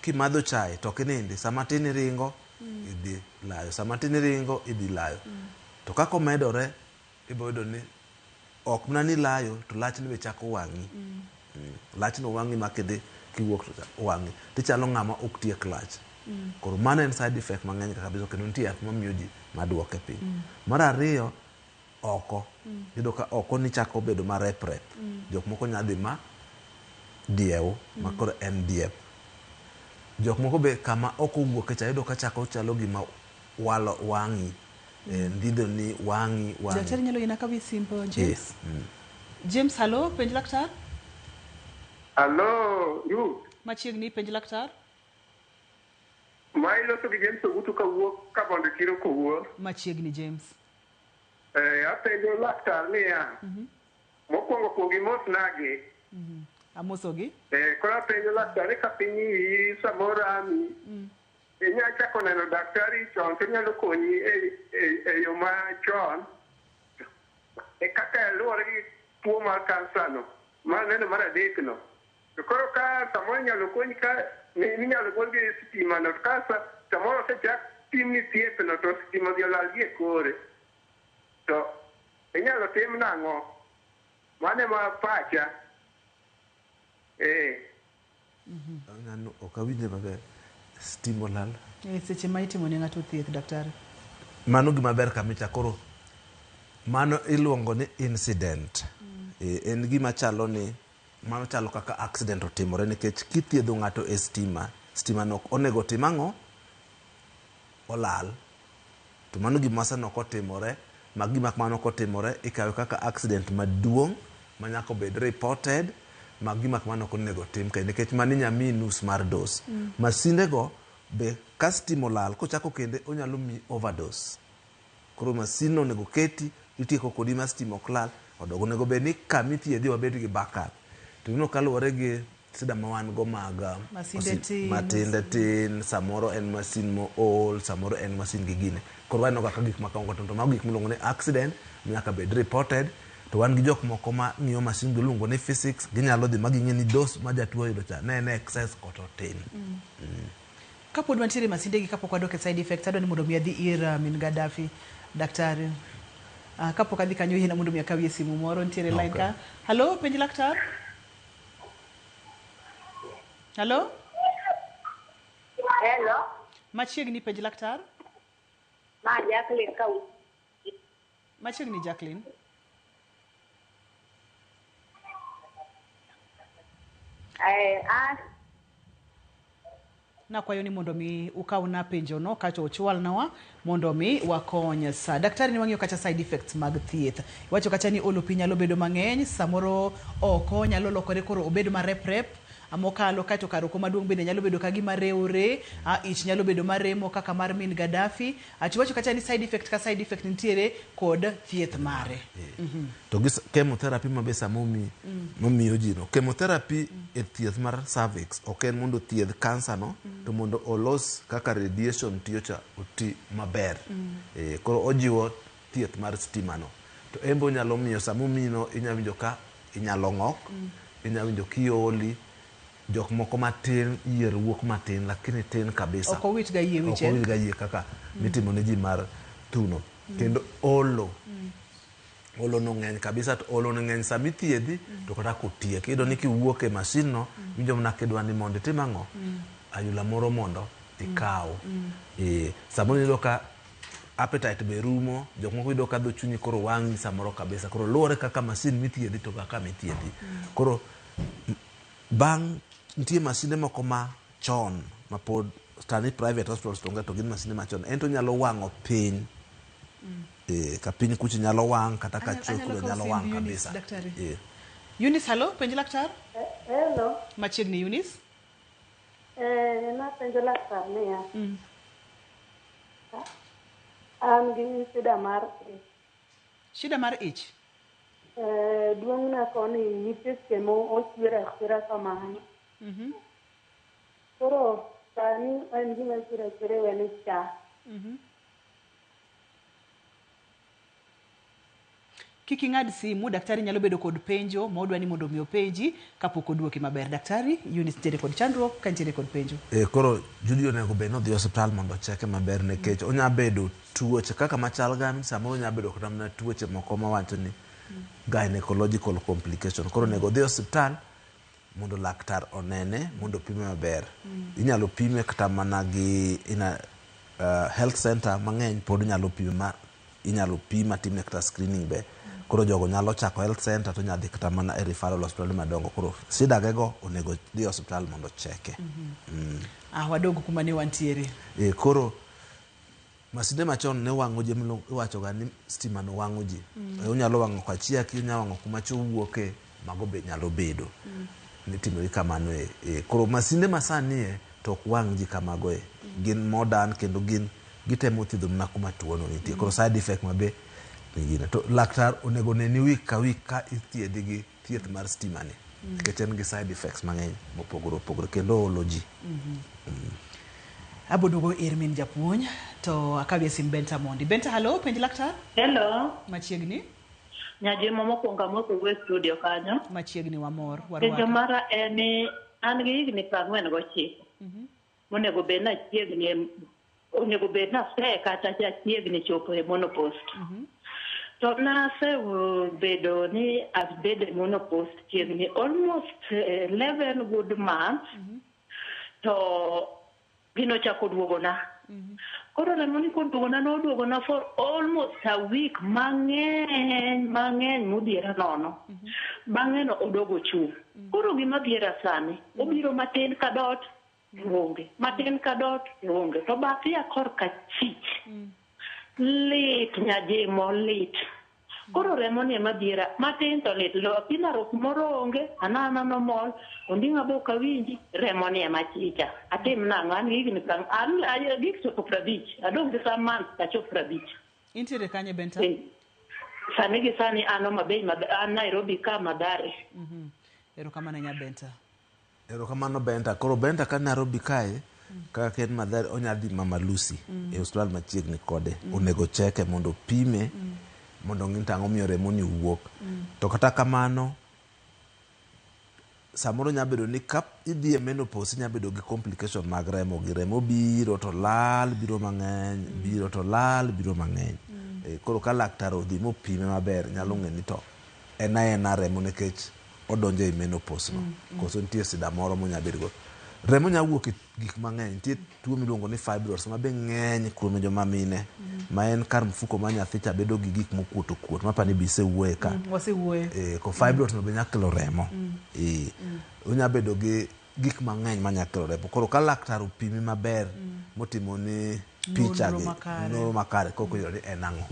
kimadho chae to ok inindi. Sama tin iringo idhi layo. Sama tin iringo idhi layo. To kaka omedore ibo yudo ni ok mana ni layo to lachni be chako wang'i. Lachno wang'i ma kidhi kiwuok to wang'i. Tichalo ng'ama ok tiek lach. Koro mano en side effect mang'eny kabisa kendo nitie yath mamiyo ji maduoke piny. Mar ariyo, oko. Iyudo ka oko ni chako bedo marep rep. Jok moko nya dhi ma diew ma koro en diep. Jok moko be kama ok owuoke cha iyudo ka chako chalo gima walo wang'i. Ndhidho ni wang'i wang'i. Daktari nyalo yiena kawie simb James. James, hello, penj laktar. Hello, Ruth. Machiegni penj laktar. Ma iloso gi James Ogutu kawuok Kabondo Chiro kowuor. Machiegni James. Apenjo laktar niya, mokwongo kuong imos nagi. Amosogi. Koro apenjo laktar ni ka piny iyi samoro rami, inya chako neno daktari chon to onyalo konyi e yo machon. Kaka luwore gi tuo mar kansa no, maneno mar adek no. To koro ka samoro inyalo konyi ka inyalo gol gi sitima no, to ka samoro osechak timni thieth no to sitima odhi olal gi e kore. To inyalo tim nang'o? Mano ema pacha. Eh. Ng'ano ok awinje maber. Stima olal. E seche ma itimo ne ng'ato thieth daktari. Mano gima ber kamicha koro mano iluongo ni incident. E, en gima chalo ni mano chalo kaka accident otimore nikech kithiedho ng'ato e stima, stima no onego tim ang'o? Olal. To mano gima sano kotimore, ma gima kamano kotimore ikawe kaka accident maduong' ma nyaka obed reported ma gima kamano ok onego tim kendo nikech mano inya miyi nus mar dose. Masinde go be ka stima olal kochako kende onyalo miyi overdose. Koro masin no onego keti itieko kodi ma stima ok lal odog. Onego bed ni kama ithiedhi wabed gi backup. To ineno kaluwore gi sida ma wan go mag Masinde tin. matinde tin, samoro en masin mool, samoro en masin gi gine. Koro waneno ga ka gik ma kamago to mago gik miluongo ni accident nyaka bed reported. To wan gi jok moko ma ng'iyo masin giluongo ni physics, ginyalo dhi ma ging'e ni dose ma jatuo oyudo cha ne en excess kata otin. Kapod wantiere e masinde gi kapok wadok e side effects, adwa ni mondo mi adhi ir min Gaddafi, daktari. Kapok adhi kanyo yiena mondo mi akawie simu moro, nitiere line Okay. ka. Hallo, penj laktar. Hallo? Hello, Machiegni penj laktar. ma Jacqueline ka Machiegni Jacqueline. an Nakwayo ni mondo mi ukawna penjono kato uchwalnawa mondo mi wakony sa. Daktari ni wang'iyo kacha side effects mag thieth. Iwacho kacha ni olo pi nyalo bedo mang'eny, samoro oko nyalo lokore koro obed mareprep mokalo kaeto kar oko maduong' bende nyalo bedo ka gima rewre, ich nyalo bedo maremo kaka mar min Gaddafi. Tiwacho kacha ni side effect ka side effect nitiere kod thieth mare. To gi chemotherapy ma be sama omi mamiyo ji no. Chemotherapy e thieth mar cervix ok en mondo othiedh cancer no, to mondo olos kaka radiation tiyo cha oti maber. E, koro ojiwo thieth mar stima no. To en be onyalo miyo sama omiyi no inya winjo ka inyalo ng'ok, inya winjo kioli, jok moko matin yier wuok matin lakini tin kabisa. Ok owit ga yie wich, Ok owit ga yie kaka mitimo ne ji mar thuno. Kendo olo. Olo no ng'eny kabisa to olo no ng'eny sama ithiedhi to kata kotiek. Iyudo ni kiwuok e masin no, iwinjo mana kidwa ni mondo itim ang'o? Ayula moro mondo ikaw. E, samoro iyudo ka appetite be rumo, jok moko yudo ka dho chunyi koro wang'i samoro kabisa. Koro luwore kaka masin mithiedhi to kaka mithiedhi. Koro bang' nitie masinde moko ma chon ma pod sani private hospitals to onge to gin masinde machon. En to onyalo wang'o piny. E, ka piny kucha nyalo wang' kata ka Anyalo chok kawo nyalo simb wang' Eunice, kabisa. daktari. E. Eunice, hallo, penj laktar. Hello, Machiegni Eunice. napenjo laktar niya, an gi shida mar ich. Shida mar ich. Duong'na koni nitie seche mo ochwer achwera kamano. Koro sani en gima chwer achwera e weni cha. Kik ing'ad simu, daktari nyalo bedo kod penjo ma odwa ni mondo mi openji kapok oduoki maber. Daktari, Eunice nitiere kod chandruok ka nitiere kod penjo. E, koro Judy onego bed ni odhi e osiptal mondo ocheke maber nikech onya bedo tuoche kaka machal ga samoro onya bedo kata mana tuoche moko mawacho ni gynecological complication. Koro onego odhi e osiptal mondo laktar onene mondo opime maber. Inyalo pime kata mana gi ina, health center mang'eny pod inyalo pime ma inyalo pim matimne kata screening be. Koro jogo nyalo chako health center to nya dhi kata mana e referral hospital madongo. Koro shida ge go onego dhi e osiptal mondo ocheke. Wadog kuma ne wantiere. E, koro masinde machon ne wang'o ji iwacho ga ni stima no wang'o ji. E, onyalo wang'o kachiaki, onyalo wang'o kuma cho wuoke, mago be nyalo bedo. Nitimore kamano e. E, koro masinde masani e to ok wang' ji kamago e. Gin modern kendo gin gitemo thiedho mana kuma tuo no nitie. Koro side effect ma be nigine. To laktar onego neni week ka week ka ithiedhi gi thieth mar stima ni. Nikech en gi side effects mang'eny mopogore opogore kendo olo ji. Abo duogo ir min japuonj to akawie sim Benta mondi. Benta, hallo, penj laktar. Hello. Machiegni. Nyajimo mokwongo amosou e studio kanyo. Machiegni wamor. Penjo Warwaki. mara en ni an gi higni 49. Monego bed ni achiegni onego bed ni ase kata achiegni chopo e menopause. To nasebedo ni abedo e menopause chiegni almost 11 good months. To gino ochako duogona. Koro remo ni koduogona noduogona for almost a week mang'eny mang'eny modhiera nono. Bang'e no odogo chung'. Koro gima dhiera sani, obiro matin ka dot, onge. Matin ka dot, onge. To bathia korka chich. Lit nyajimo lit. Koro remo ni ema dhiera matin to lit. Lo apina moro onge, anana nomol, onding'a be ok awinji, remo ni ema chicha. Atim nang'o? An gi higni an agik chopo 50, adong' gi some months tachop 50. Intiere kanye Benta? Sani gi sani an Homa Bay, an Nairobi ka Mathare. Erokamano nya Benta. Erokamano Benta. Koro Benta ka Nairobi kae, kaka en Mathare, onya dhi Mama Lucy e osiptal machiegni kode. Onego cheke mondo opime, mondo ong'i tang'o miyo remo ni wuok. To kata kamano, samoro nya bedo ni ka idhi e menopause inya bedo gi complication mag remo gi remo biro to lal biro mang'eny biro to lal biro mang'eny. Koro ka laktar odhi mopime maber nyalo ng'e ni to en aena remo nikech odonjo e menopause no. Koso nitie sida moro monya bedo go. Remo nya wuok e gik mang'eny. Nitie tuo miluongo ni fibroids ma be ng'eny kuom joma mine. Ma en kar mfuko ma nyathi cha bedo gi gik mokuot okuot. Mapa ni be isewuoye ka. Wasewuoye. Ko fibroids no be nya kelo remo. Onya bedo gi gik mang'eny manya kelo remo. Koro ka laktar opimi maber motimo ni picha gi nonro makare koko yudo ni en ang'o.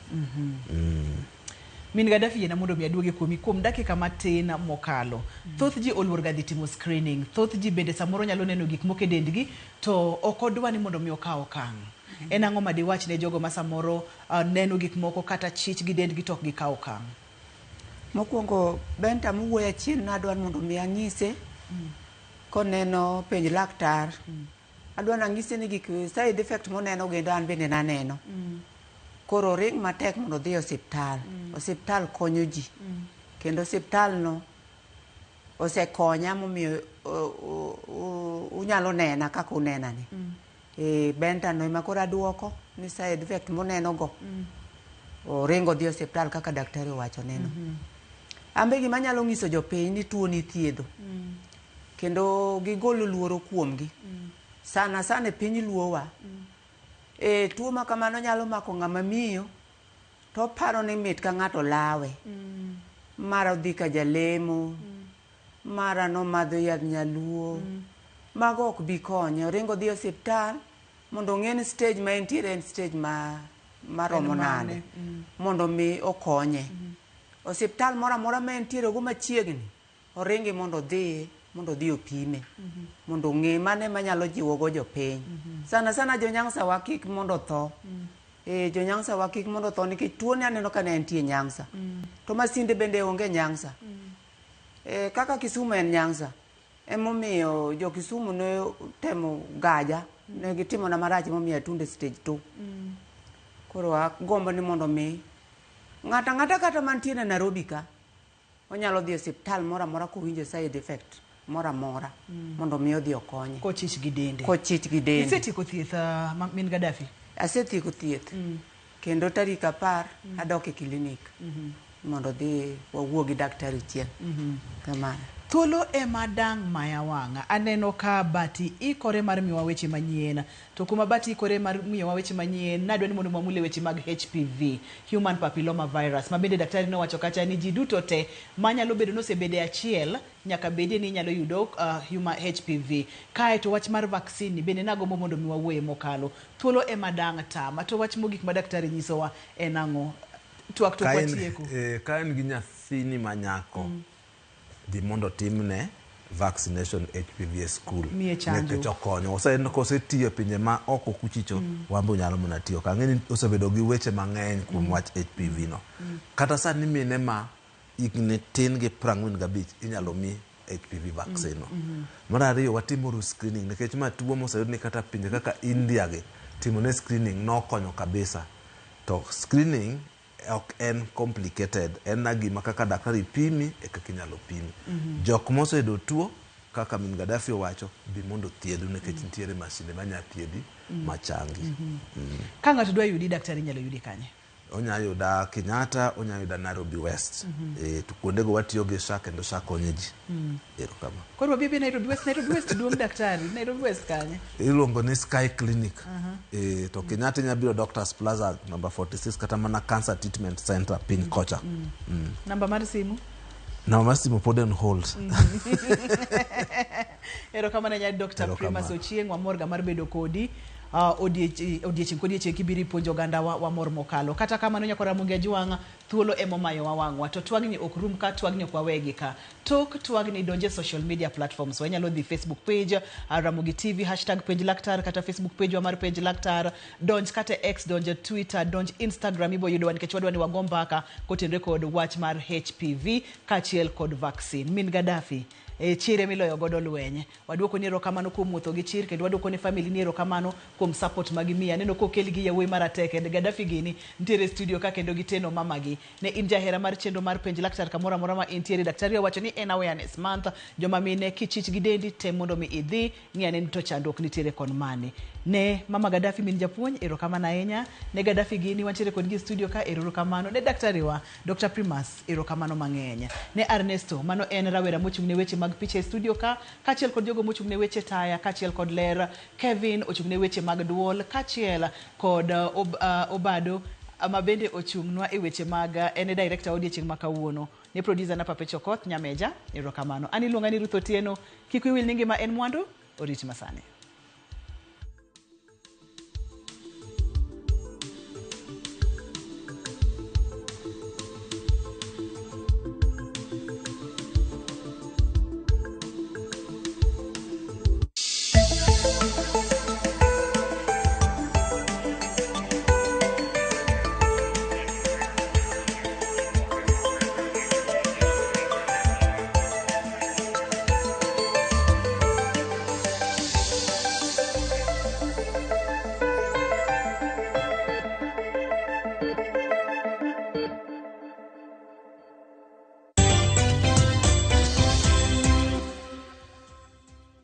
Min Gaddafi yiena mondo mi aduoge kuomi kuom dakika matin mokalo. Thoth ji oluor ga dhi timo screening. Thoth ji bende samoro nyalo neno gik moko e dendgi to ok odwa ni mondo mi okaw okang'. En ang'o ma diwach ne jogo ma samoro neno gik moko kata chich gi dendgi to ok gikaw okang'? Mokwongo Benta mowuoyo achien nadwa mondo mi anyise koneno penj laktar. Adwa nang'ise ni gik side effect moneno gendo an bende naneno. Koro ring matek mondo odhi e osiptal. Osiptal konyo ji. Kendo osiptal no osekonya momiyo unyalo nena kaka unena ni. Benta no ema koro aduoko ni side effect moneno go. Oringo odhi e osiptal kaka daktari owacho neno. An be gima anyalo nyiso jopiny ni tuo ni thiedho. Kendo gigolo luoro kuomgi. Sana sana e piny luowa. Tuo ma kamano nyalo mako ng'ama miyo to oparo ni mit ka ng'ato lawe. Mara odhi ka jalemo, mara nomadho yadh nyaluo. Mago ok bi konye. Oringo odhi e osiptal mondo ong'e ni stage ma entiere en stage maromo nade. Mondo mi okonye. Osiptal moro amora ma entiere go machiegni, oringi mondo odhi opime. Mondo ong'e mane manyalo jiwo go jopiny. Sana sana jo Nyanza wa kik mondo tho. Jo Nyanza wa kik mondo tho nikech tuo ni aneno ka ne entie Nyanza. To masinde bende onge Nyanza. Kaka Kisumu en Nyanza. Emomiyo jo Kisumu ne temo gaja, ne gitimona marach emomiyo atunde stage 2. Koro agombo ni mondo mi ng'ato ang'ata kata mantie e Nairobi ka onyalo dhi e osiptal moro amora kowinjo side effect moro amora mondo mi odhi okonye. Kochich gi dende. Kochich gi dende. Isetieko thieth min Gaddafi? Asetieko thieth. Kendo tarik 10 adok e klinik mondo dhi wawuo gi daktari chien. Kamano. Thuolo ema dang' maya wang'a. Aneno ka Bati ikore mar miyowa weche manyien. To kuma Bati ikore mar miyowa weche manyien, nadwa ni mondo wamule weche mag HPV, Human Papilloma Virus, ma bende daktari nowacho kacha ni ji duto te manyalo bedo nosebede achiel nyaka bedie ni inyalo yudo human HPV. Kae to wach mar vaccine bende nagombo mondo mi wawuoye mokalo. Thuolo ema dang' tama. To wach mogik ma daktari nyisowa en ang'o? Twak to kwatieko. Ka en gi nyathini manyako, dhi mondo timne vaccination HPV e school. Miye chanjo. Nikech okonyo. Osetiyo e pinje ma oko kuchicho, wan be onyalo mana tiyo. Ka ang'e ni osebedo gi weche mang'eny kuom wach HPV no. Kata sani mine ma higni tin gi 45 inyalo mi HPV vaccine no. Mar ariyo, watimuru screening nikech ma tuo moseyud ni kata pinje kaka India gi timone screening nokonyo kabisa. To screening ok en complicated, en na gima kaka daktari pimi e kaka inyalo pimi. Jok moseyudo tuo kaka min Gaddafi owacho, bi mondo thiedhu nikech nitiere masinde manya thiedhi machangi. Ka ng'ato dwa yudi daktari nyalo yudi kanye? Onya yuda Kenyatta, onya yuda Nairobi West. To kuondego watiyo gi SHA kendo SHA konyo ji. Erokamano. Koro wabi abi Nairobi West, Nairobi West duong' daktari, Nairobi West kanye? Iluongo ni Sky Clinic. To Kenyatta inya biro Doctors Plaza number 46 kata mana Cancer Treatment Center piny kocha. Namba mar simu? Namba mar simu pod en hold. Erokamano ahinya Dr. Erokamano. Primus Ochieng', wamor ga mar bedo kodi. Odiechieng' kodiechieng' kibiro ipuonjo oganda wa wamor mokalo. Kata kamano nyakwa Ramogi Ajwang', thuolo emomayowa wang'wa. To twagni ok rum ka, twagni ok wawegi ka. Tok twagni donje social media platforms. Wanyalo dhi Facebook page, Ramogi TV, hashtag penj laktar, kata Facebook page wa mar penj laktar. Donj kata X, donj Twitter, donj Instagram, ibo yudowa nikech wadwa ni wago mbaka kotenore kod wach mar HPV kaachiel kod vaccine. Min Gaddafi, e chir emiloyo godo lweny. Waduoko ni erokamano kuom wuotho gi chir kendo waduoko ne family ni erokamano kuom support ma gimiyi. Aneno kokel gi yawuoyi marateke. Gaddafi gini nitiere e studio ka kendo giteno mamagi. Ne in jahera mar chenro mar penj laktar kamoro amora ma intiere. Daktari owacho ni en awareness month. Joma mine kichich gi dendi tem mondo mi idhi ng'i ane ni to chandruok nitiere kon mane. Ne mama Gaddafi min japuonj erokamano ahinya. Ne Gaddafi gini wantiere kodgi e studio ka erokamano. Ne daktari wa Dr. Primus erokamano mang'eny. Ne Ernesto mano en rawera mochung' ne weche mag picha e studio ka kaachiel kod jogo mochung' ne weche taya kaachiel kod ler. Kevin ochung' ne weche mag duol kaachiel kod Obado ma bende ochung'nwa e weche mag en e director odiechieng' ma kawuono. Ne producer na Papecho Okoth Nyameja erokamano. An iluonga ni Ruth Otieno. Kik wiyi wil ni ngima en mwandu, orit masani.